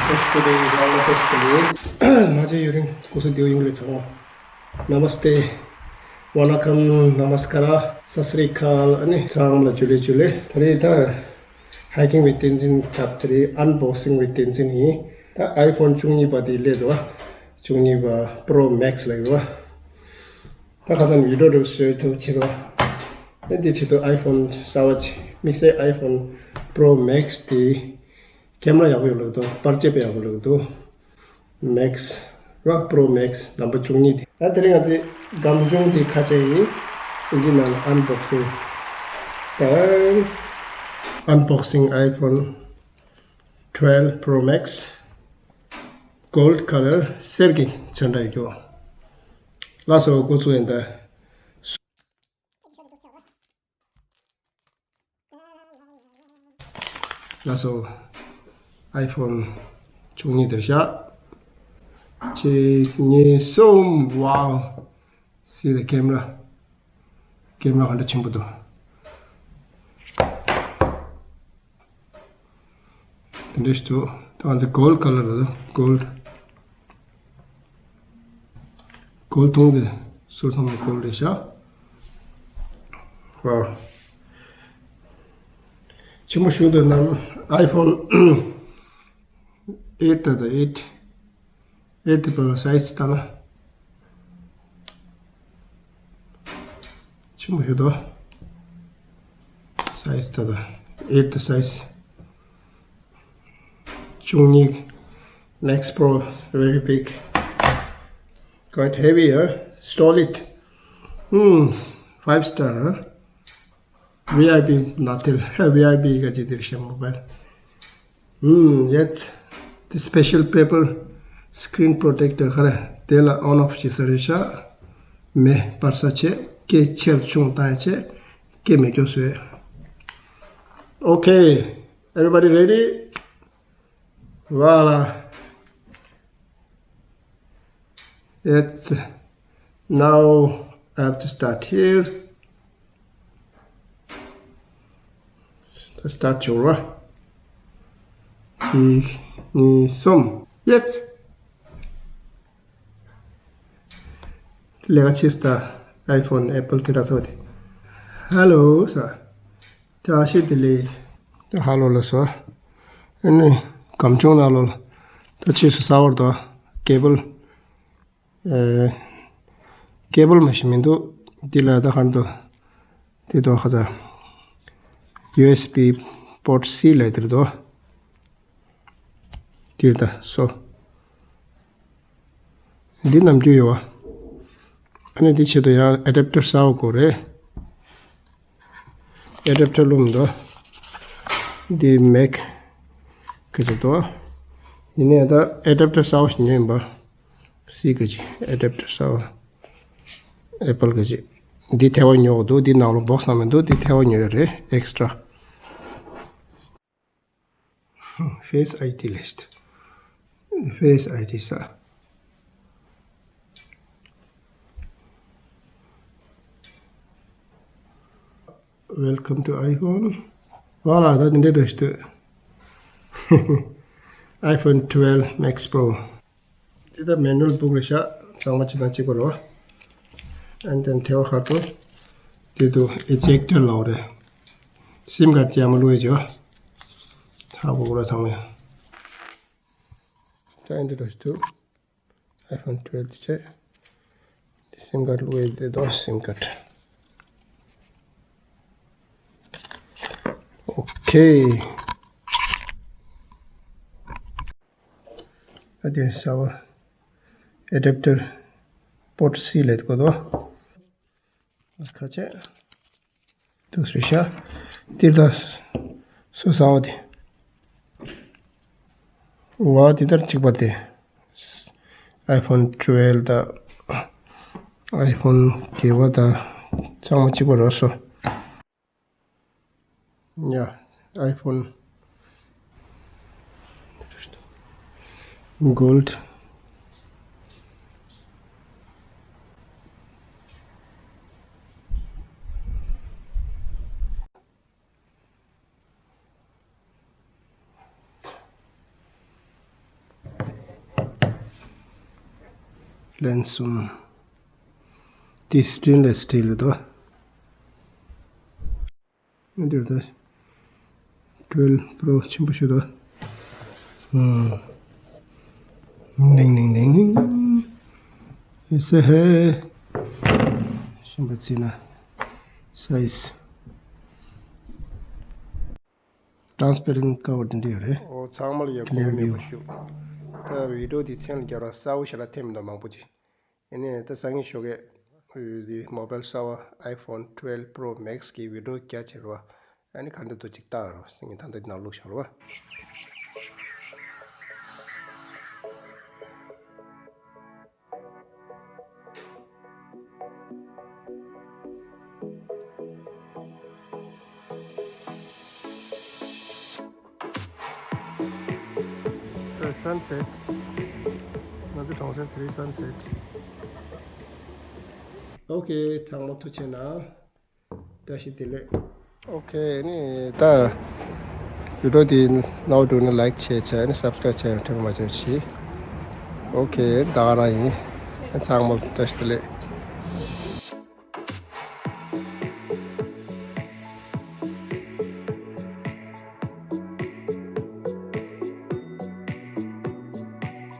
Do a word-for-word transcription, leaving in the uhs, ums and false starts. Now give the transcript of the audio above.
Test today, Bangla test today. མ་བྱས་ཡུན་རིང་སྐུ་གཟུགས་བདེ་པོ་ཡོང་གི་རེད་ཚང་མ། Namaste, Vanakkam, Namaskara, Sat Sri Akal, ཨ་ནི་ཚང་མ་ལ་ཇུ་ལེ་ཇུ་ལེ། ད་རེས་ད་hiking བའི་བསྟན་འཛིན་ཚབ་དེ་རེད། Unboxing བའི་བསྟན་འཛིན་ཡིན། ད་iPhone བཅུ་གཉིས་པ་དེ་སླེབས་འདུག་བ། བཅུ་གཉིས་པ་Pro Max ལབ་ཡོད་བ། ད་ཁ་སང་video་འདྲ་བཟོས་ཐུབ་ཕྱིར་བ། ཨེ་འདི་ཆེད་དུ་iPhone གསར་བ་ཅིག་དམིགས་བསལ་iPhone Pro Max དེ་camera་ཡག་པོ་ཡོད་ལུགས་དང་པར་ཆས་པ་ཡག་པོ་ལུགས་འདུག Max ར་Pro Max ནམ་པར་བཅུ་གཉིས་དེ། ད་དེ་རིང་ང་ཚོས་སྒམ་ཆུང་དེ་ཁ་ཕྱེ་ཡིན། ཨིན་ཇི་ནང་ལ་unboxing ད་unboxing iPhone twelve Pro Max Gold Color གསེར་གྱི་ཚོན་ཁྲ་ཡོད་རྒྱུ། ལགས་སོ་འགོ་ཚུགས་ཡིན་ད། ལགས་སོ། iPhone བཅུ་གཉིས་དེར་བཞག་གཅིག་གཉིས་གསུམ། Wow, see the camera. Camera ག་འདྲ་ཆེན་པོ་འདུག་དེ་འདྲ་ཞིག་འདུག་ད་ང་ཚོ་gold color རེད། Gold gold མཐོང་དེ་ཟུར་ཚང་མ་gold རེད་ཤག Wow, ཆེན་པོ་ཞིག་འདུག་ནམ་iPhone eight ད་ད་eight eight དེ་པར་size ལྟ་ན་ཆེན་པོ་ཞིག་འདུག size ད་ད་eight དེ་size བཅུ་གཉིས། Max Pro, very big, quite heavy, huh? Stole it. Hmm, five star, huh? VIP ནང་ཐལ། VIP ག་ཅི་དེར་བཞག་མོ་བལ། ཧུམ། Yes, the special paper screen protector ག་རེ་དེ་ལ་on off བྱེད་ས་རེད་ཤག་མེ་སྤར་ས་བྱེད། སྐད་ཆེར་ཆུང་བཏང་བྱེད། སྐད་མེད་སྐྱོ་བཟོས། Okay, everybody ready? Voila. It's now I have to start here. Start བྱེད་རོགས། གཅིག་གཉིས་གསུམ། Yes. ལས་ཀ་ཆེ་སྟ། iPhone Apple དེ་འདྲ་ཚོ་དེ། Hello ས། བཀྲ་ཤིས་བདེ་ལེགས། ད་ཧ་ལོ་ལ་སོ། ཨ་ནི་སྒམ་ཆུང་ནང་ལོ་ལ། ད་ཕྱིས་སུ་གསར་བར་དུ་cable ཨེ། cable མ་ཞིག་མི་འདུག་འདི་ལ་ད་ཧར་དུ། འདི་དོ་ཁ་ཚ། USB port C ལས་དེར་དོ། འདིར་ད་སོ། འདི་ནམ་རྒྱུ་ཡོད་བ། ཨ་ནི་འདི་ཆེད་དུ་ཡང་adapter གསར་བ་དགོས་རེད། adapter ལུམ་འདུག་འདི་Mac གི་ཆེད་དུ། ཡིན་ནའི་ད་adapter གསར་བ་ཞིག་ཉོས་ཡིན་པ། C གི་ཆེད་adapter གསར་བ། Apple གི་ཆེད། འདི་ཐལ་བ་ཉོ་གི་འདུག་འདི་ནང་ལོ་box ནང་མི་འདུག་འདི་ཐལ་བ་ཉོ་ཡོད་རེད་extra། Face ID list. Face ID ས། Welcome to iPhone. Voila, ད་འདི་འདྲ་རེད་ཤག iPhone twelve Max Pro. འདི་ད་manual book རེད་ཤག་ཚང་མ་གཅིག་དང་གཅིག་པ་རེད་བ། And then ཐལ་བ་ཁ་ཐོར། དེ་དུ་ejector ལབ་རེད། sim card ཡར་མར་བླུག་ཡས་ཅིག་ཡོད། ཧ་གོ་གོ་ར་ཚང་མས། ད་ཨེ་འདྲ་འདྲ་ཞིག་འདུག iPhone twelve དེ་བྱས། འདི་sim card བླུག་ཡས་དེ་དོ་sim card. Okay. ཨ་དེ་གསར་བ། adapter port C ལས་དགོས་དོ། ཁ་ཆེ། དུ་སུ་ཤ། དེ་ད་སུ་ས་བ་དེ། བ་དེ་ལྟར་གཅིག་པ་དེ། iPhone twelve ད། iPhone བརྒྱད་པ་ད། ཚང་མ་གཅིག་པ་རོ་སོ། Yeah, iPhone Gold. ལན་གསུམ། དེ་སི་ཊེན་ལེ་སི་སི་ཊིལ་རེད་དོ། འདིར་ད་ཊུ་ཝེལ་བྷི་རོ་ཆེན་པོ་ཞིག་འདུག་ཨུམ། ནིང་ནིང་ནིང་ནིང་། ཨེ་སེ་ཧེ། ཤིན་པ་ཙི་ན། སའི་ཛི། ཊ་རན་སི་པེ་རེན་ཊི་ཀ་བར་དེ་འདྲ་ཡོད་རེད། ཨོ་ཚང་མ་ལ་ཡག་པོ་ཀླེར་མེད་པ་ཞུ། ད་བི་ཌི་ཡོ་དེ་མཚན་ལ་རྒྱབ་ར་གསལ་པོ་ཞེ་དྲག་ཐེབས་མི་འདུག་མང་པོ་ཅིག་ཡིན་ནའི་ད་སང་ཉིན་ཞོགས་ཀས་འདི་མོ་བེལ་གསར་པ་ཨའི་ཕོན་ཊུ་ཝེལ་བྷི་རོ་མེག་སི་གི་བི་ཌི་ཡོ་རྒྱག་བྱས་རེད་བ། ཨ་ནི་ག་འདྲ་འདུག་ཅིག་ལྟ་རོགས། སང་ཉིན་ད་ལྟ་འདི་ནང་བླུགས་བཞག་རེད་བ། Sunset. ང་ཚོ་གྲོང་གསེབ་དེ་རིང་sunset. Okay, ཚང་མ་ཐུགས་རྗེ་གནང་། བཀྲ་ཤིས་བདེ་ལེགས། Okay, ནི་ད་བི་ཌི་ཡོ་དེ་རྣ་བ་འགྲོ་ན་ལའིཀ་བྱས་བྱས་ནི་སབ་སི་ཀ་རེབ་བྱས་ཐུབ་མ་བྱས་བྱས། Okay, ད་ག་རང་ཡིན། ཚང་མ་བཀྲ་ཤིས་བདེ་ལེགས།